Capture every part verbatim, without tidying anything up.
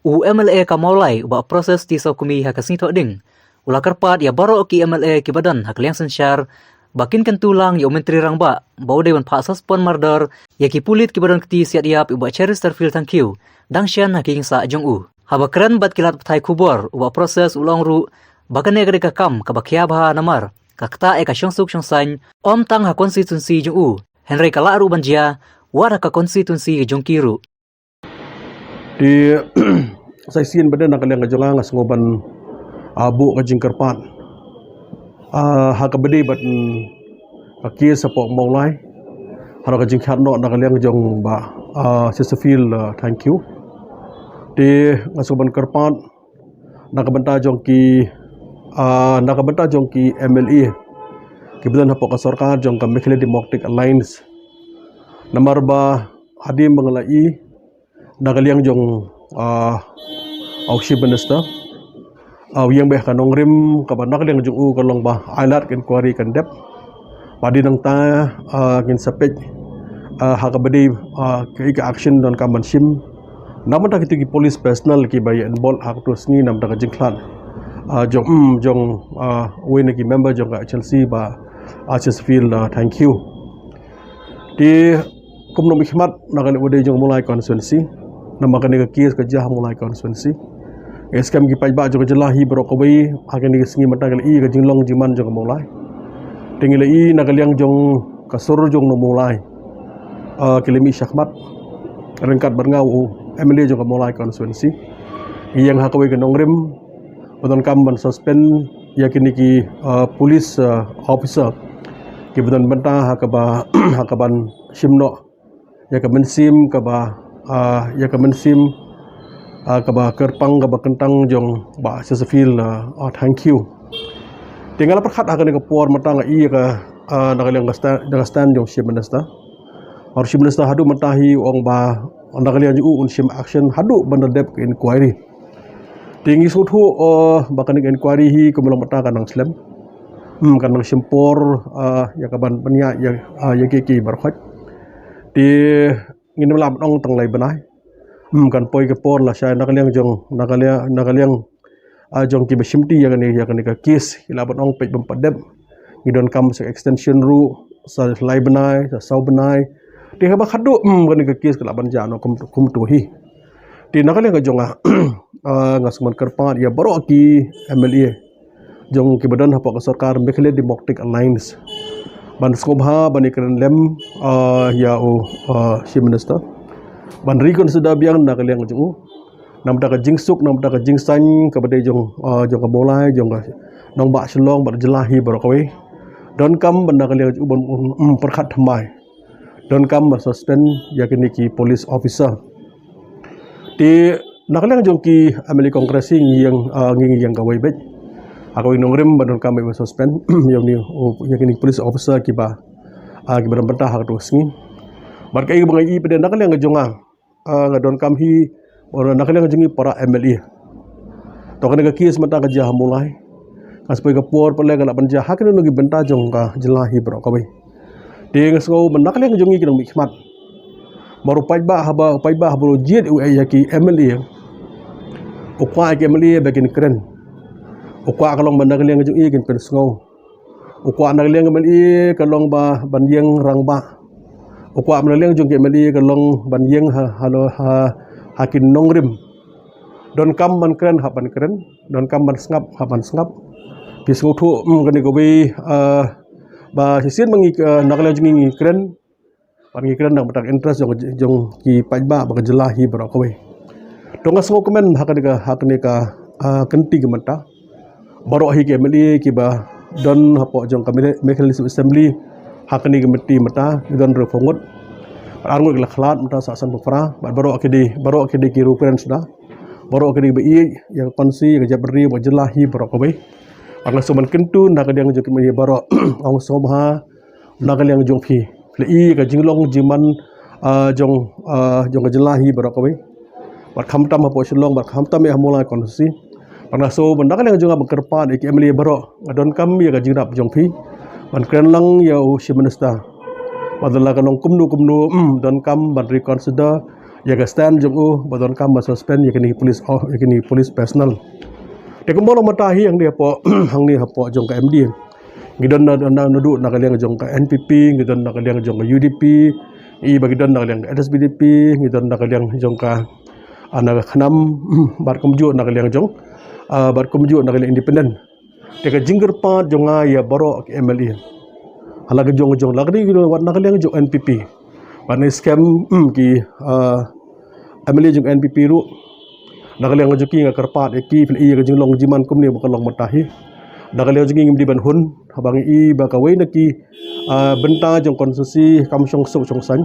U M L A ka Mawlai u Bah Proses T Sawkmie ha ka sngi Thohdieng u la kyrpad ïa baroh ki M L A kiba don ha ka liang synshar ba kin kyntu lang ïa u Myntri Rangbah ba u dei ban phah suspend mardor ïa ki pulit kiba don kti siat ïap ïa u Bah Cheristerfield Thangkhiew dang shen ha ki ïing sah jong u. Haba kren bad ki lad pathai khubor, u Bah Proses u la ong ruh ba kane ka dei ka kam kaba khia bha namar ka ktah ïa ka shongsuk shongsaiñ, ym tang ha konstituensi jong u, hynrei ka lah ruh ban jia wat ha ka konstituensi jong ki ruh. Te sa shisien pat de na ka liang ka jong nga nga sngew ban, ah, buh ka jingkyrpad, ah, ha kaba ïadei bad, mm, ka case hapoh Mawlai, ha ka jingkhlad noh na ka liang jong Bah, ah, Cheristerfield, ah, Thangkhiew. Te nga sngew ban kyrpad na ka bynta jong ki, ah, na ka bynta jong ki M L A kiba don hapoh ka sorkar jong ka Meghalaya Democratic Alliance. Namar ba hadien ba nga la ïohi na ka liang jong, ah, u Chief Minister, ah, u ïeng beit ha ka nongrim kaba na ka liang jong u ka long ba ai lad ka inquiry kan dep. Bad hadien nangta, ah, ngin sa peit, ah, ha kaba ïadei, ah, ka, ka action donkam ban shim na ka bynta kito ki police personnel kiba ïa involve ha kato ka sngi na ka bynta ka jingkhlad, ah, jong, mm, jong, ah, uwei na ki member jong ka H L C Bah, ah, Cheristerfield, ah, Thangkhiew. Te kumno mynta khmat na ka liang ba dei jong Mawlai constituency, namar kane ka case ka jia ha Mawlai constituency. Ngi skhem ki paidbah jong ka jylla hi baroh kawei ha kane ka sngi mynta ki la ïohi ka jinglong jingman jong ka Mawlai. Te ngi la ïohi na ka liang jong ka sur jong nong Mawlai, ah, ki la mih shakhmat ryngkat bad nga u M L A jong ka Mawlai constituency. Ngi ïeng ha kawei ka nongrim ba donkam ban suspend ïa kine ki, ah, police, ah, officer kiba don bynta ha kaba, ha kaban shim noh ïa ka mynsiem kaba, ah, ïa ka mynsiem, ah, kaba kyrpang kaba kyntang jong Bah Cheristerfield, ah, ah, Thangkhiew. Te nga la pyrkhat ha kane ka por mynta nga ïohi ïa ka, ah, na ka liang ka stand, na ka stand jong Chief Minister. Bad u Chief Minister haduh mynta hi u ong ba na ka liang jong u un shim action haduh ban da dep ka inquiry. Te ngi sngewthuh, eh, ba kane ka inquiry hi kumba long mynta ka nang slem. Hmm, ka nang shim por, eh, ïa kaban pynïaid ïa, eh, ïa kiei kiei baroh. Te ngin ym lah ban ong tang lai bnai. Hmm, kan poi ka por lashai na ka liang jong, na ka liang, na ka liang, ah, jong kiba shimti ïa kane, ïa kane ka case, ki lah ban ong peit bym pat dep. Ngi donkam sa extension ruh sa lai bnai, sa saw bnai. Te haba khatduh, hmm, kane ka case ka lah ban jia noh kum, kumto hi. Te na ka liang ka jong nga, ah, nga sngewbha kyrpad ïa baroh ki M L A jong kiba don hapoh ka sorkar Meghalaya Democratic Alliance ban sngewbha ban ïakren lem, ah, ïa u, ah, Chief Minister ban reconsider biang na ka liang ka jong u. Na ka bynta ka jingsuk, na ka bynta ka jingsaiñ kaba dei jong, ah, jong ka Mawlai, jong ka nongbah Shillong bad jylla hi baroh kawei. Donkam ban na ka liang ka jong u ban, um, um, pyrkhat thymmai. Donkam ban suspend ïa kine ki police officer. Te na ka liang jong ki M L A Congress hi ngi ïeng, ah, ngi, ngi ïeng kawei beit ha kawei nongrim ba donkam beit ban suspend ïa une u, ïa kine ki police officer kiba, ah, kiba don bynta ha kato ka sngi. Bad kaei kaba nga ïohi pat de na ka liang ka jong nga, ah, nga donkam hi, oh, na ka liang jong ngi para M L A. To kane ka case mynta ka jia ha Mawlai. Nga sngew poi ka por pat lei ka lah ban jia ha kino kino ki bynta jong ka jylla hi baroh kawei. Te nga sngew ba na ka liang jong ngi ki nongmihkhmat, namar u paidbah haba, u paidbah haba u jied u ïa ki M L A, u kwah ïa ki M L A ba kin kren. U kwah ka long ba na ka liang jong ngi kin pynsngew. U kwah na ka liang M L A ka long ba ban ïeng rangbah. U kwah na ka liang jong ki M L A ka long ban ïeng ha, ha, ha, ha ki nongrim. Donkam ban kren hap ban kren, donkam ban sngap hap ban sngap. Phi sngewthuh, mm, kane kawei, ah, ba shisien ba ngi, ah, na ka liang jong ngi ngi kren, ban ngi kren na ka bynta ka interest jong, jong ki paidbah bad ka jylla hi baroh kawei. To nga sngewkmen ha kane ka, ha kane ka, ah, kynti ka mynta. Baroh hi ki M L A kiba don hapoh jong ka Meghalaya Legislative Assembly ha kane ka kynti mynta ki don hynriewphew ngut. Bad arngut ki la khlad mynta sa sanphew phra. Bad baroh ki dei, baroh ki dei ki riew kren suda. Baroh ki dei ba ïeit ïa ka constituency, ïa ka jaitbynriew bad jylla hi baroh kawei. Bad nga sngewbha ban kyntu na ka liang jong ki M L A baroh, ong sngewbha na ka liang jong phi. Phi la ïohi ka jinglong jingman, ah, jong, ah, jong ka jylla hi baroh kawei. Bad khamtam hapoh Shillong, bad khamtam ïa ha Mawlai constituency. Bad nga sngewbha na ka liang jong nga ban kyrpad ïa ki M L A baroh. Nga donkam ïa ka jingïarap jong phi ban kren lang ïa u Chief Minister. Bad lada ka long kumno kumno, mm, donkam ban reconsider ïa ka stand jong u ba donkam ban suspend ïa kine ki police, oh, ïa kine ki police personnel. Te kumba long mynta hi hangne hapoh, hangne hapoh jong ka M D A, ngi don na, na, naduh na ka liang jong ka N P P, ngi don na ka liang jong ka U D P, i ba ngi don na ka liang ka N S P D P, ngi don na ka liang jong ka, ah, na ka KHNAM, bad kumjuh na ka liang jong, ah, bad kumjuh na ka liang independent. Te ka jingkyrpad jong nga ïa baroh ki M L A, ha la ka jong ka jong, la ka dei wat na ka liang jong N P P, wat na skhem, mm, ki, ah, M L A jong N P P ruh, na ka liang jong ki nga kyrpad ïa ki, phi la i ïa ka jinglong jingman kumne ba ka long mynta hi. Na ka liang jong ngi ngim dei ban hun, haba ngi i ba kawei na ki, ah, bynta jong ka konstituensi kam shong suk shong saiñ,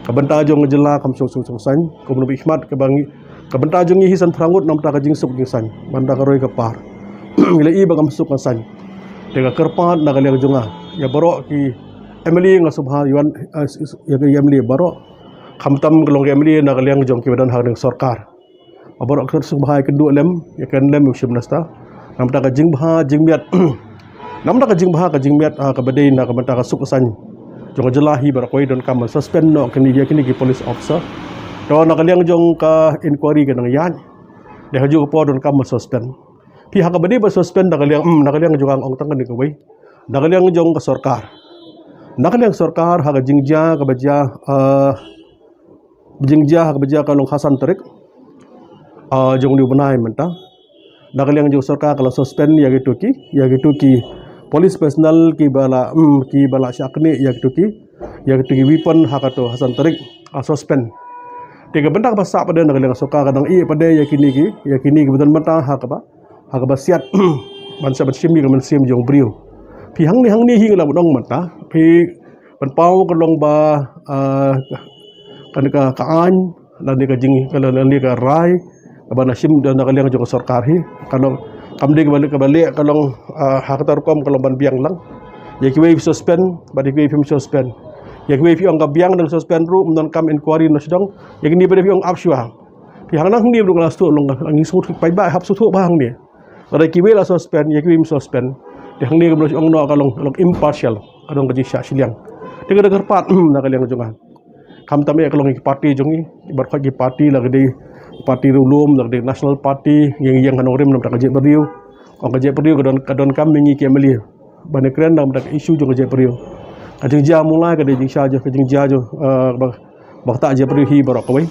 ka bynta jong ka jylla kam shong suk shong saiñ. Kumno ba i khmat kaba ngi, ka bynta jong ngi hi san phra ngut namar ka jingsuk jingsaiñ, namar ka roi ka par. Ngi la i ba kam suk kam saiñ. Te ka kyrpad na ka liang jong nga ïa baroh ki M L A, nga sngewbha ïa wan, ah, ïa ki M L A baroh, khamtam ka long ki M L A na ka liang jong kiba don ha ka sorkar, baroh ki sngewbha ïa kynduh lem, ïa kren lem ïa u Chief Minister. Namar ka jingbha jingmiat, namar ka jingbha ka jingmiat, ah, kaba dei na ka bynta ka suk saiñ jong ka jylla hi baroh kawei, donkam ban suspend noh kine, ïa kine ki police officer. To na ka liang jong ka inquiry ka nang ïaid, dei ha kajuh ka por donkam ban suspend. Phi, ha kaba dei ban suspend na ka liang, mm, na ka liang jong nga ong tang kane kawei, na ka liang jong ka sorkar, na ka liang sorkar, ha ka jingjia kaba jia, ah, jingjia ha kaba jia ka long ha san tarik, ah, jong une u bnai mynta. Na ka liang jong sorkar ka la suspend ïa kito ki, ïa kito ki police personnel kiba la, mm, kiba la shah knieh ïa kito ki, ïa kito ki weapon ha kato ha san tarik, ah, suspend. Te ka bynta kaba sah pat de na ka liang sorkar ka dang ïeh pat de ïa kine ki, ïa kine kiba don mynta ha kaba, ha kaba siat ban sa ban shim ïa ka mynsiem jong u briew. Phi, hangne hangne hi nga la ban ong mynta, phi, ban paw ka long ba, ah, kane ka, ka aiñ, lane ka jing, ka, lane ka rai kaba na shim da na ka liang jong ka sorkar hi. Ka long, kam dei kaba leh, kaba leh ka long, ah, ha kata rukom ka long ban biang lang. Ïa kiwei phi suspend, bad ïa kiwei phim suspend. Ïa kiwei phi ong ka biang dang suspend ruh, ym donkam inquiry noh sdang. Ïa kine pat de phi ong ap shuwa. Phi, hangne hangne ruh nga la sngewthuh long, ngi sngewthuh paidbah hap sngewthuh bha hangne. Lada kiwei la suspend, ïa kiwei ym suspend, te hangne kumno shu ong noh ka long, long impartial, ka long ka jingshah shiliang. Te ka da kyrpad na ka liang jong nga, khamtam eh ka long ki party jong ngi, baroh ki party, la ka dei party riewlum, la ka dei National Party, ïeng ïeng ha nongrim namar ka jaitbynriew. Ong ka jaitbynriew ka don, ka donkam ïa ngi ki M L A ban ïakren namar ka issue jong ka jaitbynriew. Ka jingjia Mawlai ka dei jingshah jong, ka jingjia jong, eh, ba, ba kata jaitbynriew hi baroh kawei.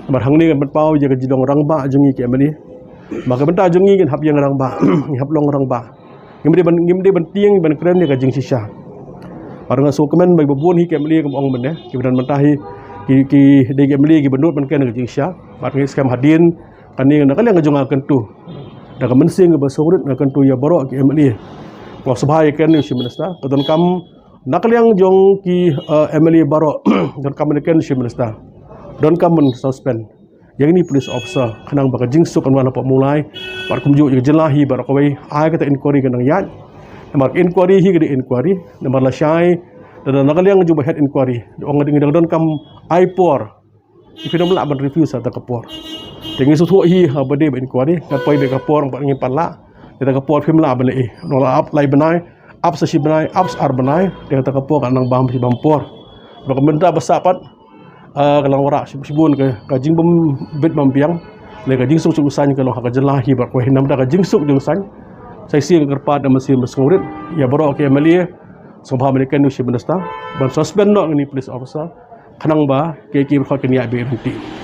Namar hangne ngan pynpaw ïa ka jinglong rangbah jong ngi ki M L A. Ba ka bynta jong ngi ngin hap ïeng rangbah, ngin hap long rangbah. Ngim dei ban, ngim dei ban tieng ban kren ïa ka jingshisha. Bad nga sngewkmen ba kiba bun hi ki M L A kum ong mynne, kiba don mynta hi, ki, ki dei ki M L A kiba nud ban kren ïa ka jingshisha. Bad nga skhem hadien kane na ka liang jong nga kyntu, da ka mynsiem kaba sngewrit nga kyntu ïa baroh ki M L A. Nga sngewbha ïa kren ïa u Chief Minister, ka donkam na ka liang jong ki, eh, M L A baroh, donkam ban ïa kren ïa u Chief Minister, donkam ban suspend ïa kine police officer, khnang ba ka jingsuk kan wan hapoh Mawlai, bad kumjuh ïa ka jylla hi baroh kawei. Ai kata inquiry ka nang ïaid. Namar ka inquiry hi ka dei inquiry, namar lashai da na ka liang jong ba head inquiry da ong, dang donkam ai por. Phin ym lah ban refuse kata ka por. Te ngi sngewthuh hi haba dei ba inquiry, ngan poi bad ka por, bad ngim pat lah. Kata ka por phim lah ban leh, nang lah ap lai bnai, ap sa shi bnai, ap sa ar bnai, te kata ka por ka nang bam shi bam por. Ba ka bynta ba sah pat, ah, ka long wanrah shibun ka, ka jingbym bit bym biang, lane ka jingsuk jingsaiñ ka long ha ka jylla hi baroh kawei. Namar ka jingsuk jingsaiñ, sa shisien nga kyrpad da mynsiem ba sngewrit ïa baroh ki M L A, sngewbha ban ïa kren ïa u Chief Minister ban suspend noh ïa kine police officer, khnang ba ki, ki baroh kin ïaid beit ryntih.